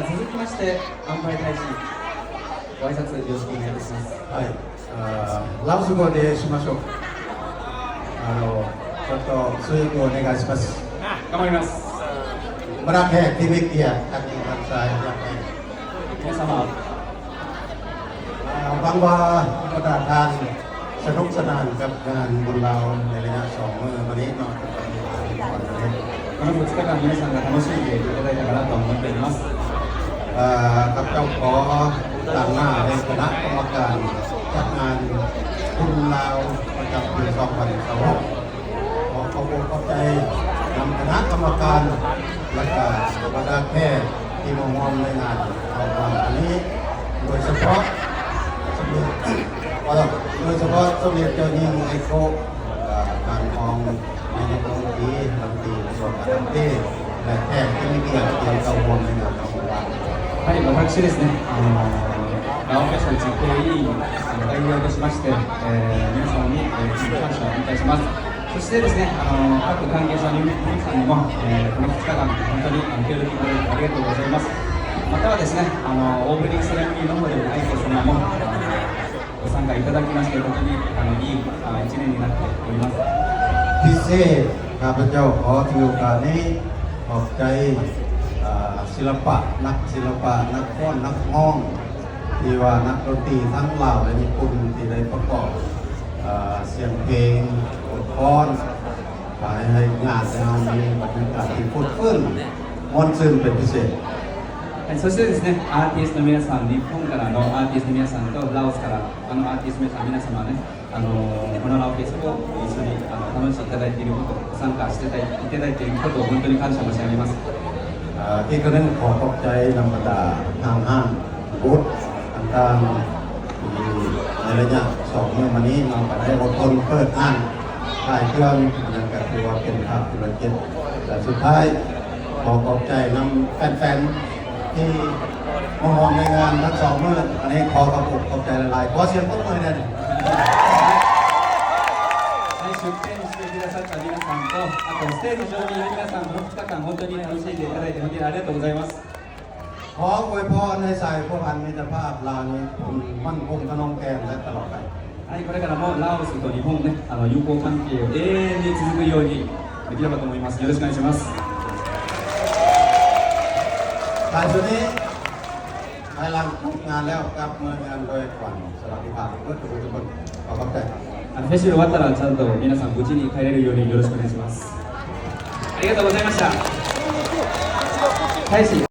続きまして、乾杯大使、ご挨拶よろしくお願いいたします。はい。あー、ラオス語でしましょう。あの、ちょっと強くお願いします。あ、頑張ります。 บรรดาแขกที่มีเกียรติ ท่านประธาน 皆様、 ອ່າ ຫວັງວ່າບັນດາທ່ານສະໜຸກສະໜານກັບງານບຸນລາວໃນໄລຍະສອງມື້ມານີ້ເນາະ. このふつかかん、皆さんが楽しんでいただいたかなと思っております。 ເອີ ຂ້າພະເຈົ້າຂໍຕາງໜ້າໃນຄະນະກຳມະການຈັດງານບຸນລາວປະຈຳປີສອງພັນຊາວຫົກ ຂໍຂອບອົກຂອບໃຈນຳຄະນະກຳມະການ ແລະກະບັນດາແຂກທີ່ມາຮ່ວມໃນງານຂອງເຮົາໃນມື້ນີ້ ໂດຍສະເພາະ ໂດຍສະເພາະສົມເດັດເຈົ້າຍິງ ໄອໂຄະ ແລະກະທ່ານຮອງນາຍົກລັດຖະມົນຕີ ລັດຖະມົນຕີກະຊວງການຕ່າງປະເທດ ແລະແຂກທີ່ມີກຽດທີ່ເຂົ້າຮ່ວມໃນງານຂອງເຮົາ. はい、私ですね、あの、ラオスの地域委員、あの、代表としまして、えー、皆様に、えー、感謝をお伝えします。そしてですね、あの、各関係者の皆さんにも、えー、このふつかかん、本当に、あの、協力いただいてありがとうございます。またはですね、あの、オープニングセレモニーの方でも、愛子様も、あの、ご参加いただきまして、本当に、あの、いい、あ、一年になっております。 ພິເສດ ຂ້າພະເຈົ້າຂໍຖືໂອກາດນີ້ຂອບໃຈ ອາ ສິລະປະ ນັກສິລະປະ ນັກຟ້ອນ ນັກຮ້ອງ ທີ່ວ່ານັກດົນຕີທັງລາວ ແລະ ຍີ່ປຸ່ນ ທີ່ໄດ້ປະກອບ ອາ ສຽງເພງ ອວຍພອນ ໃຫ້ງານຂອງເຮົາມີບັນຍາກາດທີ່ຟົດຟື້ນ ມ່ວນຊື່ນເປັນພິເສດ. はい、そしてですね、アーティストの皆さん、日本からのアーティストの皆さんと、ラオスから、あのアーティストの皆さん、皆様ね、あの、このラオフェスを一緒に、あの、楽しんでいただいていること、参加していただいていることを本当に感謝申し上げます。 ອາ ອີກເທື່ອໜຶ່ງ ຂໍຂອບໃຈນຳບັນດາຫ້າງຮ້ານ ບູດຕ່າງໆ ທີ່ໃນໄລຍະສອງມື້ມານີ້ເນາະ ກໍໄດ້ອົດທົນເປີດຮ້ານຂາຍເຄື່ອງ ອັນນັ້ນກໍຖືວ່າເປັນພາກທຸລະກິດ ແລະ ສຸດທ້າຍ ຂໍຂອບໃຈນຳແຟນໆ ທີ່ມາຮ່ວມໃນງານທັງສອງມື້ ອັນນີ້ຂໍຂອບອົກຂອບໃຈຫຼາຍໆ ຂໍສຽງຕົບມືໃຫ້ແດ່. はい、出店してくださった皆さんと、あとステージ上にいる皆さん、このふつかかん本当に楽しんでいただいて、本当にありがとうございます。 ຂໍອວຍພອນໃຫ້ສາຍພົວພັນມິດຕະພາບລາວຍີ່ປຸ່ນໝັ້ນຄົງທະນົງແກ່ນ ແລະ ຕະຫຼອດໄປ. はい、これからもラオスと日本ね、あの、友好関係を永遠に続くようにできればと思います。よろしくお願いします。 ທ້າຍສຸດນີ້ ພາຍຫຼັງຈົບງານແລ້ວ ກັບເມືອເຮືອນດ້ວຍຄວາມສະຫວັດດີພາບເບິດທຸກຄົນ. ຂໍຂອບໃຈ. あの、フェス終わったらちゃんと皆さん無事に帰れるようによろしくお願いします。ありがとうございました。大使、